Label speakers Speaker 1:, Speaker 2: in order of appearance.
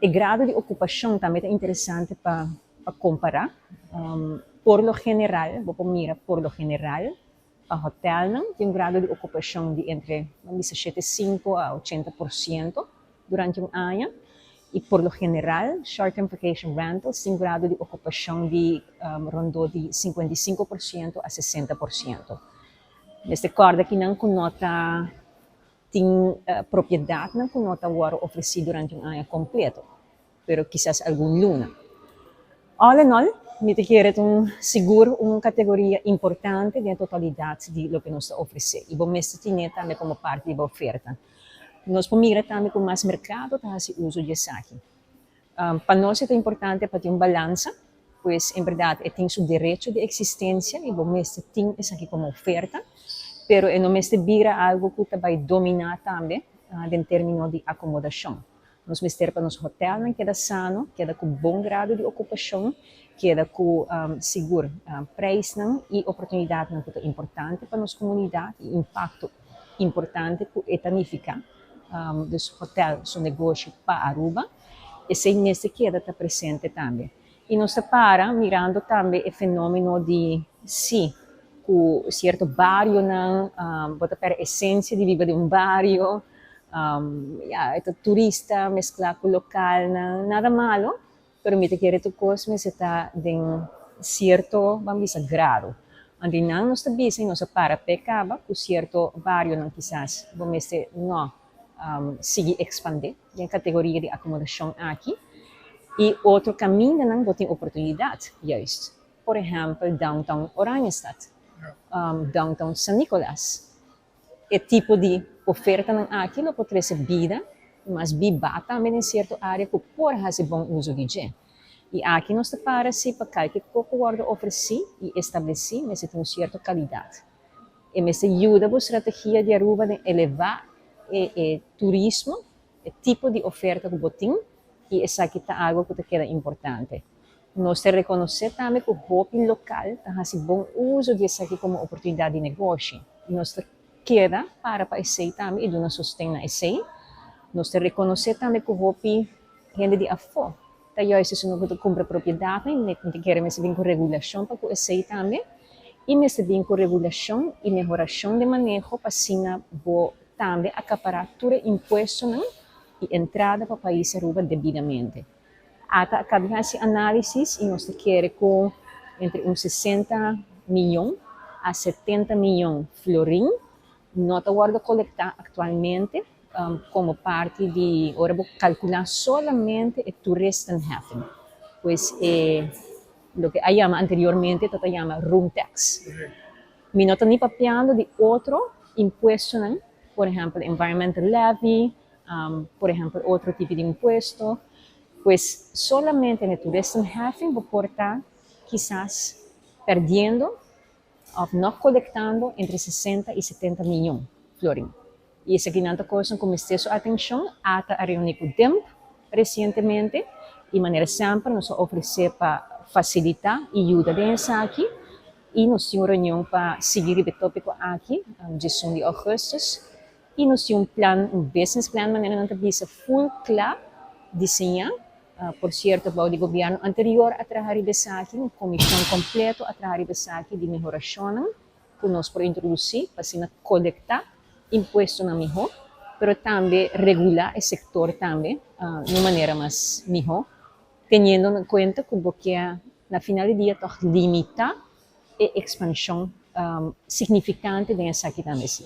Speaker 1: E grado di ocupacion tambe ta interesante pa compara. Por lo general, bo por mira por lo general, pa hotelnan tin un grado di ocupacion di entre 75 a 80% durante un aña. Y por lo general, short-term vacation rentals tin un grado di ocupacion di rond di 55% a 60%. Mester corda cu nan no ta tin propiedadnan cu no ta wordo ofreci durante un aña completo, pero kisas algun luna. All in all, mi ta kere un sigur un categoria importante den totalidad di loke nos ta ofrece. Y bo mester tin tambe como parti di oferta. Nos por mira tambe cu mas mercado ta haci uso di esaki. Pa nos ta importante pa tin un balansa, pues en berdad e tin su derecho di existencia y bo mester tin esaki como oferta, pero e no mester bira algo cu ta bay domina tambe den termino di acomodacion. Nos mester pa nos hotelnan keda sano, keda cu bon grado di ocupacion, keda cu sigur prijsnan y oportunidadnan cu ta importante pa nos comunidad y impacto importante cu e ta significa. Dus hotel su negoshi pa Aruba, esey mester keda ta presente tambe. Y nos ta para mirando tambe e fenomeno di si, cu cierto barionan, bo ta perde esencia di biba den un bario, ja, e turista mezcla cu localnan, nada malo, pero mi ta kere tur cos mester ta den cierto, ban bisa, grado. Anto nan nos ta bisa y nos a para pe caba cu cierto barionan kisas bo mester no sigui expande den categoria di acomodacion aki y otro camindanan bo tin oportunidad juist. Por ehempel, downtown Oranjestad, downtown San Nicolas. E tipo di ofertanan aki lo por trece bida, mas biba tambe den cierto area cu por haci bon uso di dje. Y aki nos ta para si pa cualkier cos cu wordo ofreci y estableci mester tin un cierto calidad. E mester yuda e strategia di Aruba di eleva e turismo, e tipo di oferta cu bo tin, y esaki ta algo cu ta keda importante. Nos ta reconoce tambe cu hopi local ta haci bon uso di esaki como oportunidad di negoshi. Nos ta keda para esey tambe y duna sosten na esey. Nos ta reconoce tambe cu hopi hende di afo ta juist si no cumpra propiedad, no kier mester bin cu regulacion pa esey tambe y mester bin cu regulacion y mehoracion di maneho pa asina bo tambe acapara tur impuestonan y entrada pa pais Aruba debidamente. ATA a caba di haci analisis y nos ta kere cu entre un 60 miyon a 70 miyon florin no ta wordo colecta actualmente como parti di, ora calcula solamente e toeristenheffing. Pues loke a yama anteriormente, ta yama room tax. Mi no ta ni papiando di otro impuestonan, por ehempel environmental levy, por ehempel otro tipo di impuesto, pues solamente na toeristenheffing bo por ta kisas perdiendo of no colectando entre 60 y 70 miyon florin. Y esaki nan ta cos cu mester su atencion. ATA a reuni cu DIMP recientemente y manera semper nos a ofrece pa facilita y yuda den esaki y nos tin un reunion pa sigui e topico aki, 11 di augustus, y nos tin un plan, un business plan, manera nan ta bisa, full cla, diseña. Por cierto, bou di gobierno anterior a traha esaki, un comision completo a traha esaki di mehoracion cu nos por introduci pa asina colecta impuestonan miho, pero tambe regula e sector tambe di un manera mas miho, teniendo na cuenta cu bo na final di dia toch limita e expansion significante den esaki tambe si.